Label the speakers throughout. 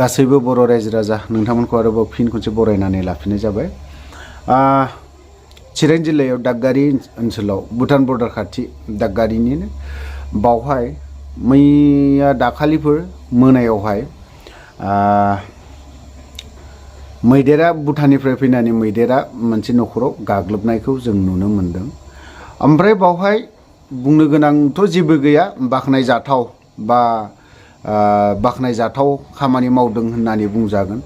Speaker 1: गासैबो बर' रायजो राजा नोंथांमोनखौ आरोबाव फिन खनसे बरायनानै लाफिननाय जाबाय। चिरां जिल्लायाव दागगारि ओनसोलाव भुटान बर्डार खाथि दागगारिनिनो बावहाय मैया दाखालिफोर मोनायावहाय मैदेरा भुटाननिफ्राय फैनानै मैदेरा मोनसे न'खराव गाग्लोबनायखौ जों नुनो मोनदों। ओमफ्राय बावहाय बुंनो गोनांथ' जेबो गैया, बाख्नायजाथाव बा बाख्नायजाथाव खामानि मावदों होननानै बुंजागोन।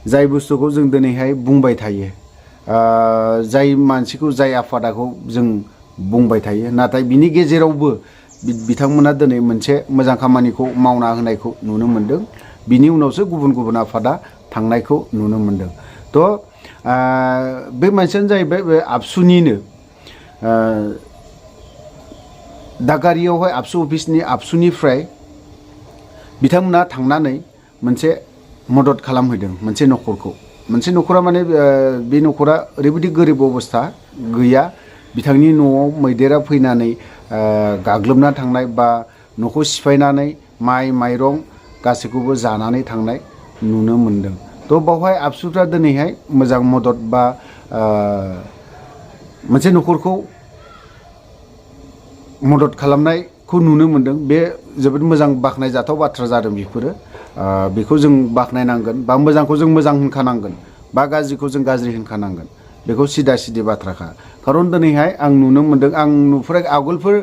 Speaker 1: जाय बुस्थुखौ जों दिनैहाय बुंबाय थायो, जाय मानसिखौ जाय आफादाखौ जों बुंबाय थायो, नाथाय बिनि गेजेरावबो बिथांमोना दिनै मोनसे मोजां खामानिखौ मावना होनायखौ नुनो मोनदों। बिनि उनावसो गुबुन गुबुन आफादा थांनायखौ नुनो मोनदों। थ' बे मानसियानो जाहैबाय बे आबसुनिनो दागगारियावहाय आबसु अफिसनि आबसुनिफ्राय बिथांमोना थांनानै मोनसे मदद खालामहैदों मोनसे न'खरखौ। मोनसे न'खरा माने बे न'खरा ओरैबायदि गोरिब अबस्था गैया, बिथांनि न'आव मैदेरा फैनानै गाग्लोबना थांनाय बा न'खौ सिफायनानै माइ माइरं गासैखौबो जानानै थांनाय नुनो मोनदों। थ' बावहाय आबसुफ्रा दिनैहाय मोजां मदद बा मोनसे न'खरखौ मदद खालामनायखौ नुनो मोनदों। बे जोबोद मोजां बाख्नायजाथाव बाथ्रा जादों। बेखौ जों बाख्नायनांगोन, बा मोजांखौ जों मोजां होनखानांगोन, बा गाज्रिखौ जों गाज्रि होनखानांगोन। बेखौ सिदा सिदि बाथ्राखा। खारन दिनैहाय आं नुनो मोनदों, आं नुफेराखै आगोलफोर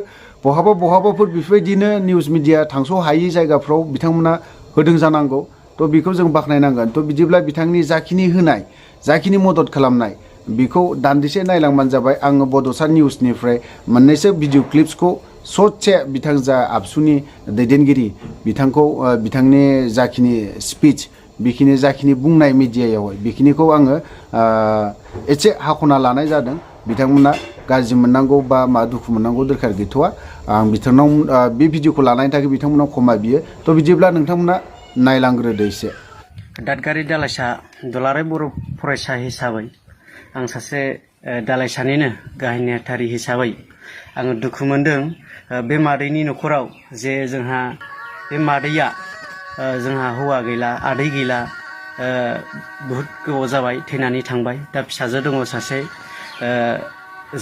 Speaker 1: बहाबाफोर बेफोरबायदिनो निउस मिडिया थांस' हायि जायगाफ्राव बिथांमोना होदों जानांगौ। थ' बेखौ जों बाख्नायनांगोन। थ' बिदिब्ला बिथांनि जाखिनि होनाय, जाखिनि मदद खालामनाय, बेखौ दान्दिसे नायलांबानो जाबाय। आङो बड'सा निउसनिफ्राय मोननैसो भिडिअ क्लिप्सखौ ससे बिथां जा आबसुनि दैदेनगिरि बिथांखौ बिथांनि जाखिनि स्पिच, बेखिनि जाखिनि बुंनाय मिडियायावहाय बेखिनिखौ आङो एसे हाख'ना लानाय जादों। बिथांमोना गाज्रि मोननांगौ बा मा दुखु मोननांगौ दरखार गैथ'वा। आं बिथांनाव बे भिडिअखौ लानायनि थाखाय बिथांमोनाव क्षमा बियो। थ' बिदिब्ला नोंथांमोना नायलांग्रोदो एसे।
Speaker 2: दादगारि दालाइसा दुलाराय बर' फरायसा हिसाबै आं सासे दालाइसानिनो गाहाय नेहाथारि हिसाबै आङो दुखु मोनदों बे मादैनि न'खराव जे जोंहा बे मादैया जोंहा हौवा गैला, आदै गैला, बहुद गोबाव जाबाय थैनानै थांबाय। दा फिसाजो दङ सासे,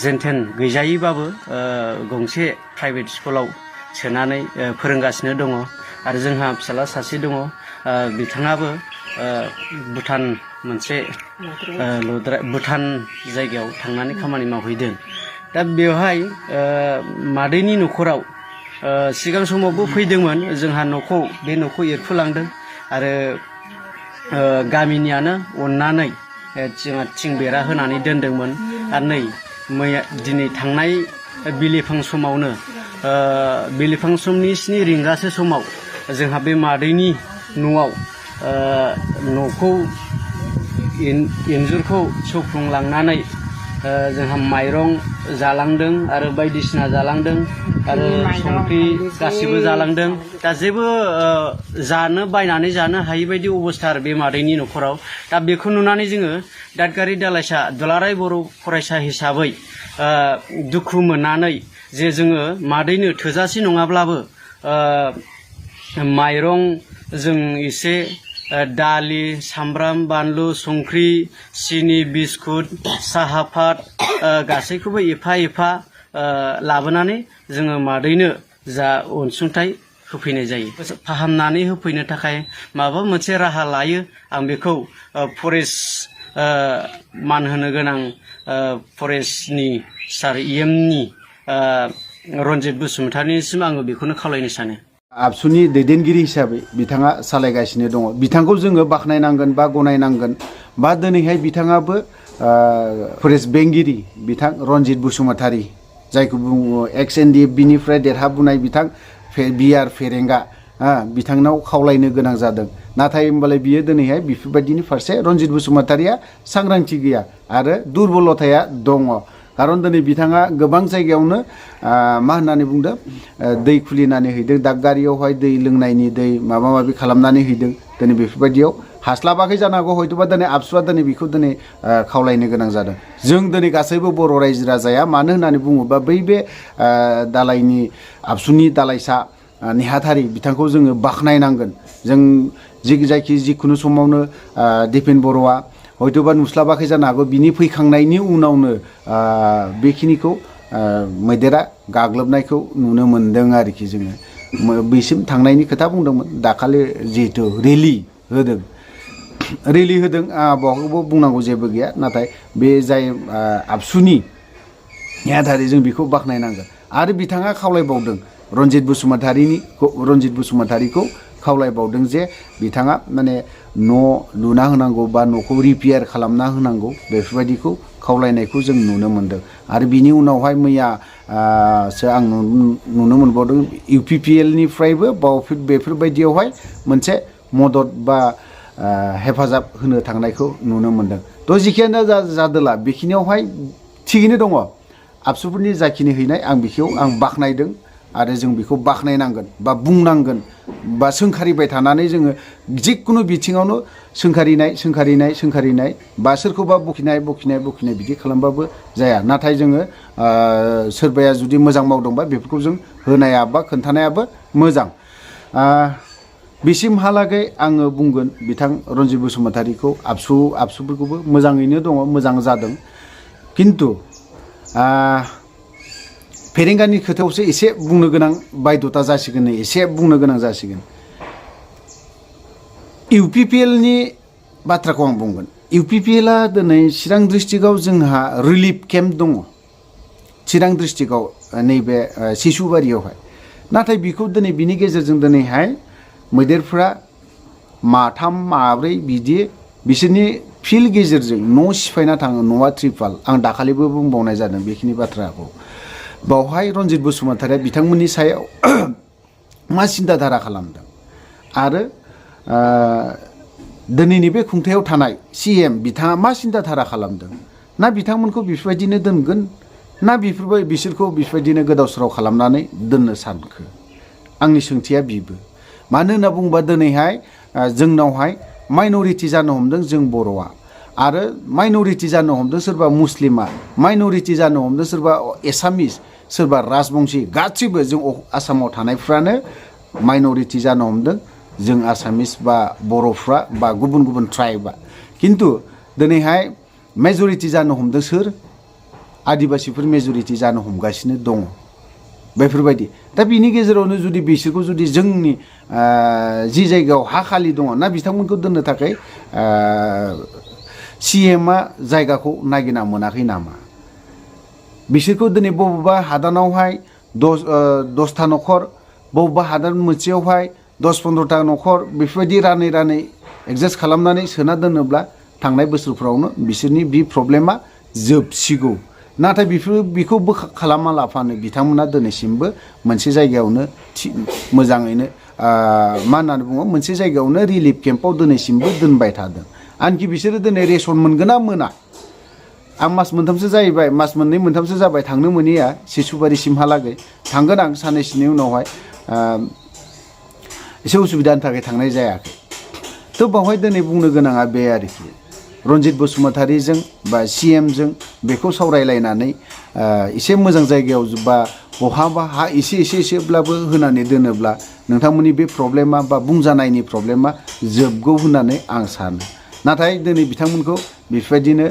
Speaker 2: जेनथेन गैजायैबाबो गंसे प्राइभेट स्कुलाव सोनानै फोरोंगासिनो दङ। आरो जोंहा फिसाला सासे दङ, बिथाङाबो भुटान मोनसे भुटान जायगायाव थांनानै खामानि मावहैदों। दा बेवहाय मादैनि न'खराव सिगां समावबो फैदोंमोन, जोंहा बे न'खौ एरखुलांदों। आरो गामिनियानो अननानै जोंहा थिं बेरा होनानै दोनदोंमोन। आरो दिनै थांनाय बिलिफां समावनो, बिलिफां समनि 7 रिंगासो समाव जोंहा बे मादैनि न'आव न'खौ इन्जुरखौ सौफ्लंलांनानै जोंहा माइरं जालांदों आरो बायदिसिना जालांदों आरो संख्रि गासिबो जालांदों। दा जेबो बायनानै जानो हायि बायदि अबस्था आरो बे मादैनि न'खराव। दा बेखौ नुनानै जोङो दादगारि दालाइसा दुलाराय बर' फरायसा हिसाबै दुखु मोननानै जे जोङो मादैनो थोजासे नङाब्लाबो माइरं जों एसे, दालि, सामब्राम, बानलु, संख्रि, सिनि, बिस्कुट, साहा पात गासैखौबो एफा एफा लाबोनानै जोङो मादैनो जा अनसुंथाइ होफैनाय जायो। फाहामनानै होफैनो थाखाय माबा मोनसे राहा लायो। आं बेखौ फरेस्ट मान होनो गोनां फरेस्टनि सार EMनि रन्जित बसुमतारिनिसिम आङो बेखौनो खावलायनो सानो।
Speaker 1: आबसुनि दैदेनगिरि हिसाबै बिथाङा सालायगासिनो दङ। बिथांखौ जोङो बाख्नायनांगोन बा गनायनांगोन। बा दिनैहाय बिथाङाबो फरेस्ट बेंगिरि बिथां रन्जित बसुमतारि, जायखौ बुङो XNDF-बिनिफ्राय देरहाबोनाय बिथां बिआर फेरेंगा, बिथांनाव खावलायनो गोनां जादों। नाथाय होमबालाय बियो दिनैहाय बेफोरबायदिनि फारसे रन्जित बसुमतारिया सांग्रांथि गैया आरो दुरबलथाया दङ। खारन दिनै बिथाङा गोबां जायगायावनो मा होननानै बुंदों, दै खुलिनानै हैदों। दागगारियावहाय दै लोंनायनि दै माबा माबि खालामनानै हैदों। दिनै बेफोरबायदियाव हास्लाबाखै जानो हागौ, हयथ'बा दिनै आबसुआ दिनै बेखौ दिनै खावलायनो गोनां जादों। जों दिनै गासैबो बर' रायजो राजाया, मानो होननानै बुङोबा बे दालाइनि आबसुनि दालाइसा नेहाथारि बिथांखौ जोङो बाख्नायनांगोन। जों जिखुनु समावनो दिपेन बर'आ हयतोबा नुस्लाबाखै जानो हागौ बिनि फैखांनायनि उनावनो बेखिनिखौ मैदेरा गाग्लोबनायखौ नुनो मोन्दों आरोखि जोङो बेसिम थांनायनि खोथा बुंदोंमोन दाखालि जिहेतु रेलि होदों बहाबो बुंनांगौ जेबो गैया नाथाय बे जाय आबसुनि नेहाथारि जों बेखौ बाख्नायनांगोन आरो बिथाङा खावलायबावदों रनजित बसुमतारीखौ खावलायबावदों जे बिथाङा माने न' लुना होनांगौ बा न'खौ रिपेयार खालामना होनांगौ बेफोरबायदिखौ खावलायनायखौ जों नुनो मोन्दों आरो बिनि उनावहाय मैयासो आं नुनो मोनबावदों UPPL निफ्रायबो बेफोरबायदियावहाय मोनसे मदद बा हेफाजाब होनो थांनायखौ नुनो मोन्दों थ' जिखियानो जादोला बेखिनियावहाय थिगैनो दङ आबसुफोरनि जाखिनि हैनाय आं बाख्नायदों आरो जों बेखौ बाख्नायनांगोन बा बुंनांगोन बा सोंखारिबाय थानानै जोङो जिखुनु बिथिङावनो सोंखारिनाय बा सोरखौबा बखिनाय बिदि खालामबाबो जाया नाथाय जोङो सोरबाया जुदि मोजां मावदोंबा बेफोरखौ जों होनाया बा खोन्थानायाबो मोजां बिसिमहालागै आङो बुंगोन बिथां रनजित बसुमतारीखौ आबसुफोरखौबो मोजाङैनो दङ मोजां जादों खिन्थु फेरेंगानि खोथायावसो एसे बुंनो गोनां बायध'था जासिगोन एसे बुंनो गोनां जासिगोन UPPL नि बाथ्राखौ आं बुंगोन UPPL आ दिनै चिरां डिस्ट्रिक्टआव जोंहा रिलिफ केम्प दङ चिरां डिस्ट्रिक्टआव नैबे सिसुबारियावहाय नाथाय बेखौ दिनै बिनि गेजेरजों दिनैहाय मैदेरफ्रा माथाम माब्रै बिसोरनि फिल्ड गेजेरजों न' सिफायना थाङो न'आ ट्रिपाल आं दाखालिबो बुंबावनाय जादों बेखिनि बाथ्राखौ बावहाय रनजित बसुमतारीया बिथांमोननि सायाव मा सिन्ताधारा खालामदों आरो दिनैनि बे खुंथायाव थानाय CM बिथाङा मा सिन्ताधारा खालामदों ना बिथांमोनखौ बेफोरबायदिनो दोनगोन ना बिसोरखौ बेफोरबायदिनो गोदाव सोराव खालामनानै दोननो सानखो आंनि सोंथिया बिबो मानो होनना बुङोबा दिनैहाय जोंनावहाय माइन'रिटि जानो हमदों जों बर'आ आरो माइन'रिटि जानो हमदों सोरबा मुस्लिमा माइन'रिटि जानो हमदों सोरबा एसामिस सोरबा राजबंशी गासैबो जों आसामाव थानायफ्रानो माइन'रिटि जानो हमदों जों आसामिस बा बर'फ्रा बा गुबुन ट्राइबा खिन्थु दिनैहाय मेजरिटि जानो हमदों सोर आदिबासिफोर मेजरिटि जानो हमगासिनो दङ बेफोरबायदि दा बिनि गेजेरावनो जुदि बिसोरखौ जुदि जोंनि जि जायगायाव हा खालि दङ ना बिथांमोनखौ दोननो थाखाय CM आ जायगाखौ नागिरना मोनाखै नामा बिसोरखौ दिनै बबेबा हादानावहाय 10टा न'खर बबेबा हादान मोनसेयावहाय 10-15टा न'खर बेफोरबायदि रानै एडजास्ट खालामनानै सोना दोनोब्ला थांनाय बोसोरफ्रावनो बिसोरनि बे प्रब्लेमा जोबसिगौ नाथाय बेखौ खालामा लाफानो बिथांमोना दिनैसिमबो मोनसे जायगायावनो मोजाङैनो मा होननानै बुङो मोनसे जायगायावनो रिलिफ केम्पआव दिनैसिमबो दोनबाय थादों आनखि बिसोरो दिनै रेसन मोनगोन ना मोना आं मास मोनथामसो जाहैबाय मास मोननै मोनथामसो जाबाय थांनो मोनैया सिसुबारिसिमहालागै थांगोन आं साननैसोनि उनावहाय एसे उसुबिदानि थाखाय थांनाय जायाखै थ' बावहाय दिनै बुंनो गोनाङा बे आरोखि रनजित बसुमतारीजों बा CMजों बेखौ सावरायलायनानै एसे मोजां जायगायाव बा बहाबा हा एसेब्लाबो होनानै दोनोब्ला नोंथांमोननि बे प्रब्लेमा बा बुंजानायनि प्रब्लेमा जोबगौ होननानै आं सानो नाथाय दिनै बिथांमोनखौ बेफोरबायदिनो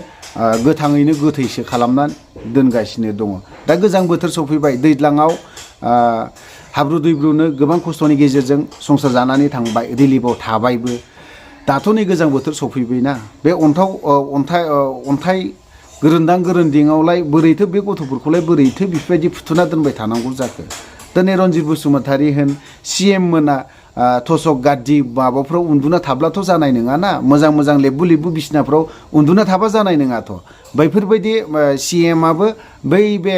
Speaker 1: गोथाङैनो गोथैसो खालामनानै दोनगासिनो दङ दा गोजां बोथोर सफैबाय दैज्लाङाव हाब्रु दैब्रुनो गोबां खस्थ'नि गेजेरजों संसार जानानै थांबाय रिलिफआव थाबायबो दाथ' नै गोजां बोथोर सफैबायना बे अन्थाइ गोरोन्दिङावलाय बोरैथो बे गथ'फोरखौलाय बोरैथो बेफोरबायदि फुथुना दोनबाय थानांगौ जाखो दिनै रनजित बसुमतारी होन CM मोना थसक गाद्दि माबाफ्राव उन्दुना थाब्लाथ' जानाय नङाना मोजां लेबु बिसिनाफ्राव उन्दुना थाबा जानाय नङाथ' बैफोरबायदि CM आबो बै बे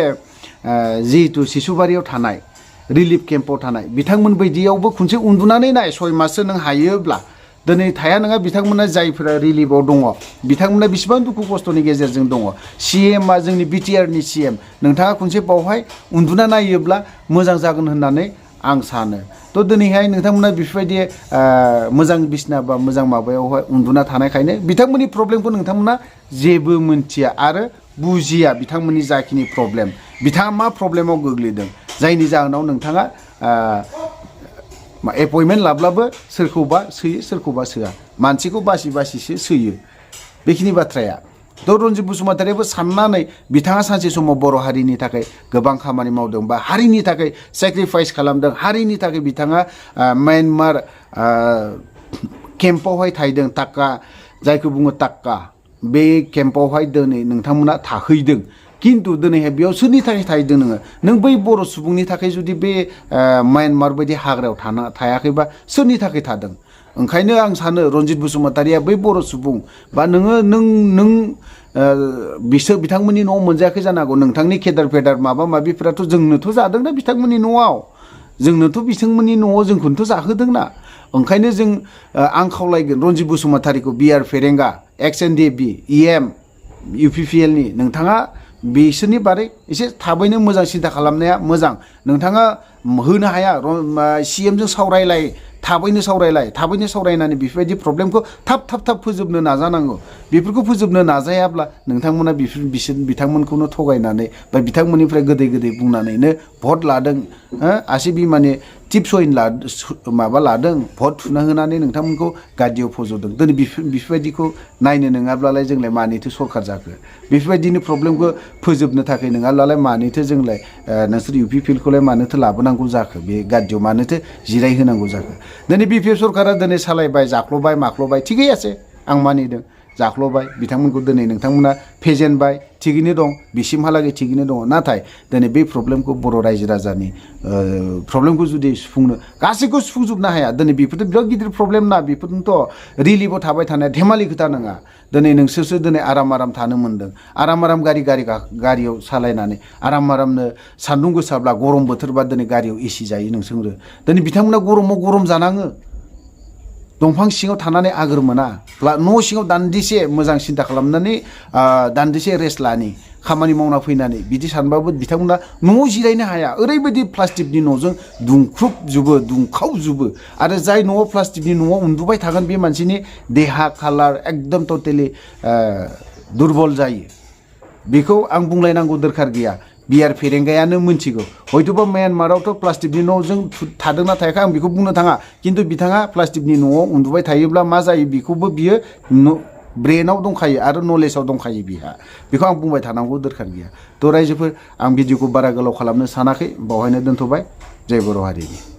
Speaker 1: जिहेतु सिसुबारियाव थानाय रिलिफ केम्पआव थानाय बिथांमोन बायदियावबो खनसे उन्दुनानै नाय 6 माससो नों हायोब्ला दिनै थाया नङा बिथांमोना जायफोरा रिलिफआव दङ बिथांमोना बेसेबां दुखु खस्थ'नि गेजेरजों दङ CM आ जोंनि BTR नि CM नोंथाङा खनसे बावहाय उन्दुना नायोब्ला मोजां जागोन होननानै आं सानो थ' दिनैहाय नोंथांमोना बेफोरबायदि मोजां बिसिना बा मोजां माबायावहाय उन्दुना थानायखायनो बिथांमोननि प्रब्लेमखौ नोंथांमोना जेबो मोनथिया आरो बुजिया बिथांमोननि जाखिनि प्रब्लेम बिथाङा मा प्रब्लेमाव गोग्लैदों जायनि जाहोनाव नोंथाङा एपइन्टमेन्ट लाब्लाबो सोरखौबा सोयो सोरखौबा सोआ मानसिखौ बासि बासिसो सोयो बेखिनि बाथ्राया थ' रन्जित बसुमतारियाबो साननानै बिथाङा सानसे समाव बर' हारिनि थाखाय गोबां खामानि मावदों बा हारिनि थाखाय सेक्रिफाइस खालामदों हारिनि थाखाय बिथाङा म्यानमार केम्पआवहाय थाहैदों टाक्का जायखौ बुङो टाक्का बे केम्पआवहाय दिनै नोंथांमोना थाहैदों किन्तु दिनैहाय बेयाव सोरनि थाखाय थाहैदों नों बै बर' सुबुंनि थाखाय जुदि बे म्यानमार बायदि हाग्रायाव थायाखैबा सोरनि थाखाय थादों ओंखायनो आं सानो रन्जित बसुमतारिया बै बर' सुबुं बा नों बिथांमोननि न'आव मोनजायाखै जानो हागौ नोंथांनि केदार फेदार माबा माबिफोराथ' जोंनोथ' जादोंना बिथांमोननि न'आव जोंनोथ' बिथांमोननि न'आव जोंखौनोथ' जाहोदोंना ओंखायनो आं खावलायगोन रन्जित बसुमतारिखौ बिआर फेरेंगा एक्स एनडिएफबि इएम इउपिपिएल नि नोंथाङा बिसोरनि बारै एसे थाबैनो मोजां सिन्था खालामनाया मोजां नोंथाङा होनो हाया सिएमजों थाबैनो सावरायनानै बेफोरबायदि प्रब्लेमखौ थाब फोजोबनो नाजानांगौ बेफोरखौ फोजोबनो नाजायाब्ला नोंथांमोना बिथांमोनखौनो थगायनानै बा बिथांमोननिफ्राय गोदै बुंनानैनो भट लादों आसि बिमाने टिप्स माबा लादों भट थुना होनानै नोंथांमोनखौ गादियाव फज'दों दिनै बेफोरबायदिखौ नायनो नङाब्लालाय जोंलाय मानिथो सरकार जाखो बेफोरबायदिनो प्रब्लेमखौ फोजोबनो थाखाय नङाब्लालाय मानिथो जोंलाय नोंसोर इउपिपिएलखौलाय मानोथो लाबोनांगौ जाखो बे गादियाव मानोथो जिरायहोनांगौ जाखो दिनै बिपिएफ सरकारा दिनै सालायबाय जाख्ल'बाय माख्ल'बाय थिगै আছে आं मानिदों जाख्ल'बाय बिथांमोनखौ दिनै नोंथांमोना फेजेनबाय थिगैनो दं बिसिमहालागै थिगैनो दङ नाथाय दिनै बे प्रब्लेमखौ बर' रायजो राजानि प्रब्लेमखौ जुदि सुफुंनो गासैखौ सुफुंजोबनो हाया दिनै बेफोरथ' बिराद गिदिर प्रब्लेम ना बेफोरनोथ' रिलिफआव थाबाय थानाया धेमालि खोथा नङा दिनै नोंसोरसो दिनै आराम थानो मोन्दों आराम गारियाव सालायनानै आरामनो सान्दुं गोसाब्ला गरम बोथोरबा दिनै गारियाव एसि जायो नोंसोरो दिनै बिथांमोना गरमाव गरम जानाङो दंफां सिङाव थानानै आगोर मोना न' सिङाव दान्दिसे मोजां सिन्था खालामनानै दान्दिसे रेस्ट लानि खामानि मावना फैनानै बिदि सानबाबो बिथांमोना न'आव जिरायनो हाया ओरैबायदि प्लास्टिकनि न'जों दुंखावजोबो आरो जाय न'आव प्लास्टिकनि न'आव उन्दुबाय थागोन बे मानसिनि देहा कालार एकदम टटेलि दुरबल जायो बेखौ आं बुंलायनांगौ दरखार गैया बिआर फेरेंगायानो मिन्थिगौ हयथ'बा म्यानमारावथ' प्लास्टिकनि न'जों थादोंना थायाखै आं बेखौ बुंनो थाङा खिन्थु बिथाङा प्लास्टिकनि न'आव उन्दुबाय थायोब्ला मा जायो बेखौबो बियो ब्रेनाव दंखायो आरो नलेजाव दंखायो बिहा बेखौ आं बुंबाय थानांगौ दरखार गैया थ' रायजोफोर आं भिडिअखौ बारा गोलाव खालामनो सानाखै बावहायनो दोनथ'बाय जय बर' हारिनि